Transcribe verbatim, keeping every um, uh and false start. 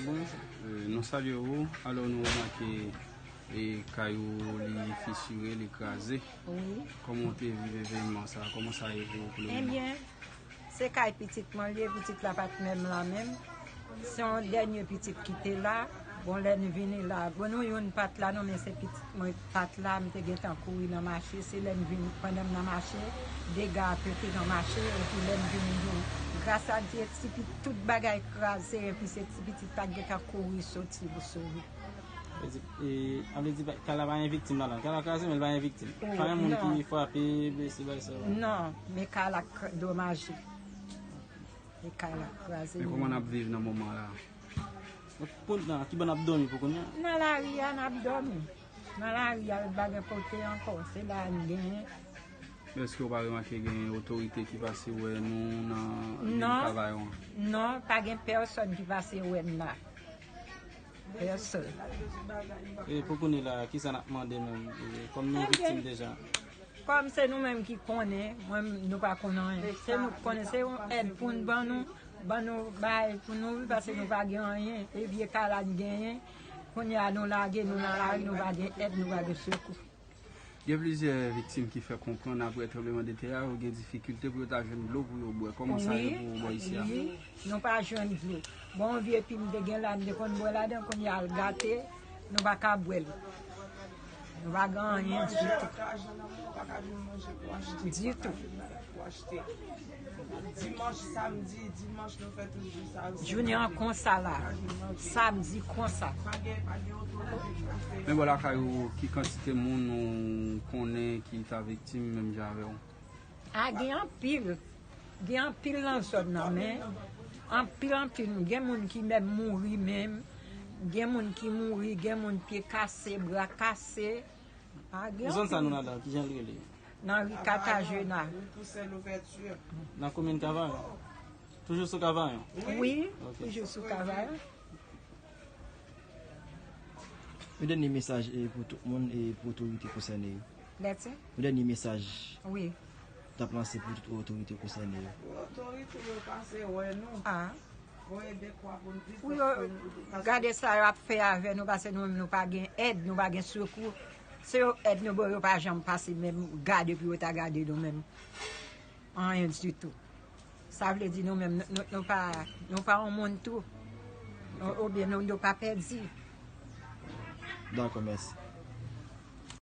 Bon, e, nou salye ou. Alò, nou remake, e, kay ou, li fisire, li kraze. Wi. Kòman w te viv evènman sa? Kòman sa ye pou ou pou le moman? Ebyen, se kay pitit mwen li ye, pitit la pa t menm la menm. Se yon dènye pitit ki te la. Bon, lè n vini la, bon, nou youn pa t la non, men se pitit mwen pa t la, m te gentan kouri nan mache. Se lè m vin, pandan m nan mache, dega a pete nan mache, epi lè m vin jwenn, gras a Dye, ti pit, tout bagay kraze, epi se ti pitit la k gentan kouri soti pou sove. Sa vle di, e, sa vle di, kay la pa gen viktim ladan. Kay la kraze, men l pa gen viktim. Oh, pa gen moun ki frape, blese, bagay sa yo. Non, men kay la k-, domaje. E kay la kraze. Men kòman n ap viv nan moman la? Pou kounye a, ki bò n ap dòmi pou kounye a? Nan lari a, n ap dòmi. Nan lari a, yo pa gen kote ankò. Se la n genyen. Men èske w pa remake gen otorite ki pase wè nou nan vil Kavayon? Non, pa gen pèsòn ki pase wè n la. Pèsòn. E pou kounye la, kisa n ap mande menm? E, kòm nou viktim deja. Kòm se nou menm ki konnen, mwen, nou pa konn anyen. Se nou ki konnen, se yon èd pou n ban nou, ban nou bagay pou nou viv, paske nou pa gen anyen. E vye kay la n genyen, kounye a nou lage, nou nan lari, nou pa gen èd, nou pa gen sekou. Gen plizyè viktim ki fè konprann apre tranblemanntè a, yo gen difikilte pou yo ta jwenn dlo pou yo bwè. Kòman sa ye pou ou bò isi a? Wi, nou pa jwenn dlo. Bon, vye pi m te gen la, m te konn bwè ladan, kounye a l gate, nou pa ka bwè l. Nou pa gen anyen ditou. Ditou. Dimanch, samdi, dimanch, nou fè tout jou sa yo. Jounen an konsa la. Samdi konsa. Pa gen, pa gen otorite ki pase. Men bò lakay ou, ki kantite moun ou konnen ki ta viktim menm jan avè w? A, gen anpil. Gen anpil nan zòn nan, men anpil, anpil. Gen moun ki menm mouri menm. Gen moun ki mouri, gen moun pye kase, bra kase. A, gen anpil. Zòn sa nou nan la, kijan l rele? Nan ri Katajena. Nan komin Kavayon? Toujou sou Kavayon? Wi, toujou sou Kavayon. Yon dènye mesaj, e, pou tout moun e pou otorite konsène yo. Lèt se? Yon dènye mesaj. Wi. T ap lanse pou tout otorite konsène yo. Pou otorite yo pase wè nou. A. Pou yo gade sa y ap fè avè nou, paske nou menm nou pa gen èd, nou pa gen sekou. Se yo èd nou ba yo, yo pa janm pase menm gade pou yo ta gade nou menm. Anyen ditou. Sa vle di nou menm, nou, nou, nou pa, nou pa yon moun tou. Ou, oubyen nou, nou pa pèdi. Dakò, mèsi.